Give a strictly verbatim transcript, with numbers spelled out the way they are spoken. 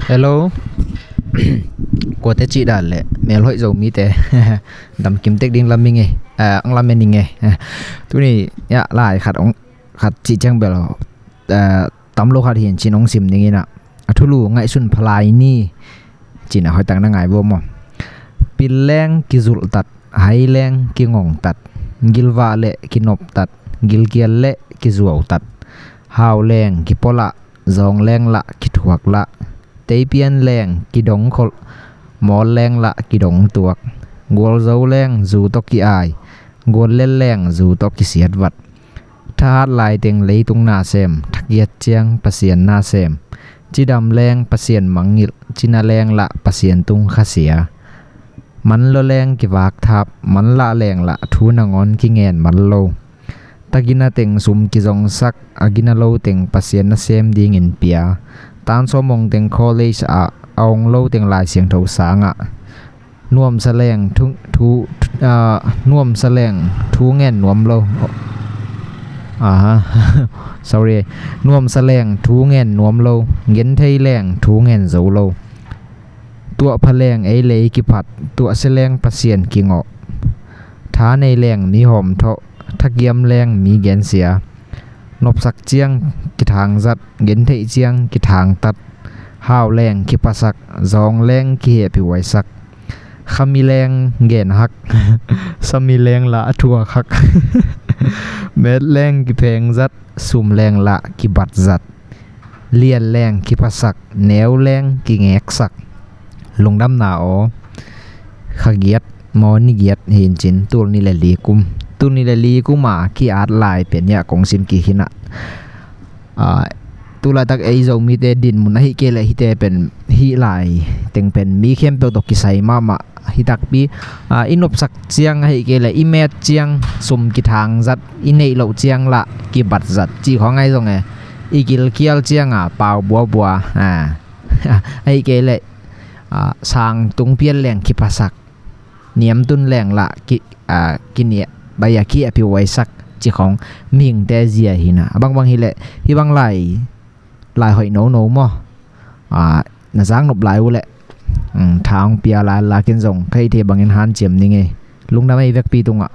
Hello. Kuate cih dan le melhoih Zomite. Damkim tek ding lam i nge. Ah, ang lam i nge. Tuni ya lai khat ong khat cih ciang bel, ah, tam lo khat hin cin ong sim ding ina. A thulu ngaihsun phalai ni. Cina hoih tak na ngai bo maw. Pil leng kizulh tat, hai leng kingong tat, gilvah le kinop tat, gilkial le kizuau tat, hau leng kipolah, zawng leng lah kithuak lah, teipian leng kidong kholh, mawl leng lah kidong tuak, gualzo leng zu tawh ki-ai, guallel leng zu tawh kisiat vat. Thahat laiteng leitung nasem, thakiat ciang Pasian nasem, cidam leng Pasian mangngilh, cina leng lah Pasian tung khasia. Manlo leng kivak thap, manlah leng lah thu nangawn kingen man lo. Tagina teng sum kizongsak, a gina lo teng Pasian nasem dingin pia. Tansawmong teng college ah, a ong lo teng Lai Siangtho sangah. Nuamsa leng thu, thu, ah, nuamsa leng thu ngen nuam lo. Aha. Sorry. Nuamsa leng thu ngen nuam lo. Genthei leng thu ngen zo lo. Tuah pha leng ei lei kiphat, tuah sia leng Pasian kingawh. Tha nei leng mi hawmthawh, thakiam leng mi gensia. Nopsak ciang kithangzat, gentheih ciang kithangtat. Hau leng kiphasak, zawng leng kihehphihuaisak. Khami leng genhak, sami leng lah a thuakhak. Met leng kiphengzat, sum leng lah kibatzat. Lian leng kiphasak, neu leng kingeksak. Lungdamna aw. Kha giat maw, ni giat hincin, tul ni le li kum. Tul ni le li kum a ki-at lai pen ya kong sim kik hi na. Ah, tulaitak ei Zomite dinmun ahi kei le hite pen hih lai teng pen mi khempeuh tawh kisai mahmah. Hi takpi, ah, i nopsak ciang ahi kei le i met ciang sum kithangzat, i neih loh ciang lah kibatzat cih khawng ahi zong e. I gilkial ciang a pau buabua, ah, ahi kei le, ah, sang tung pial leng kiphasak, niamtun leng lah ki, ah, kiniah, bai a kihehphihuaisak cih khawng mihingte zia hi na. A bangbang hi le, hi bang lai, lai hoih nono maw. Ah, na zak nop lai uh le, um, tha hong pia lai lakin zong kha i thei bangin hanciam ni ngei. Lungdam ei vekpi tungah.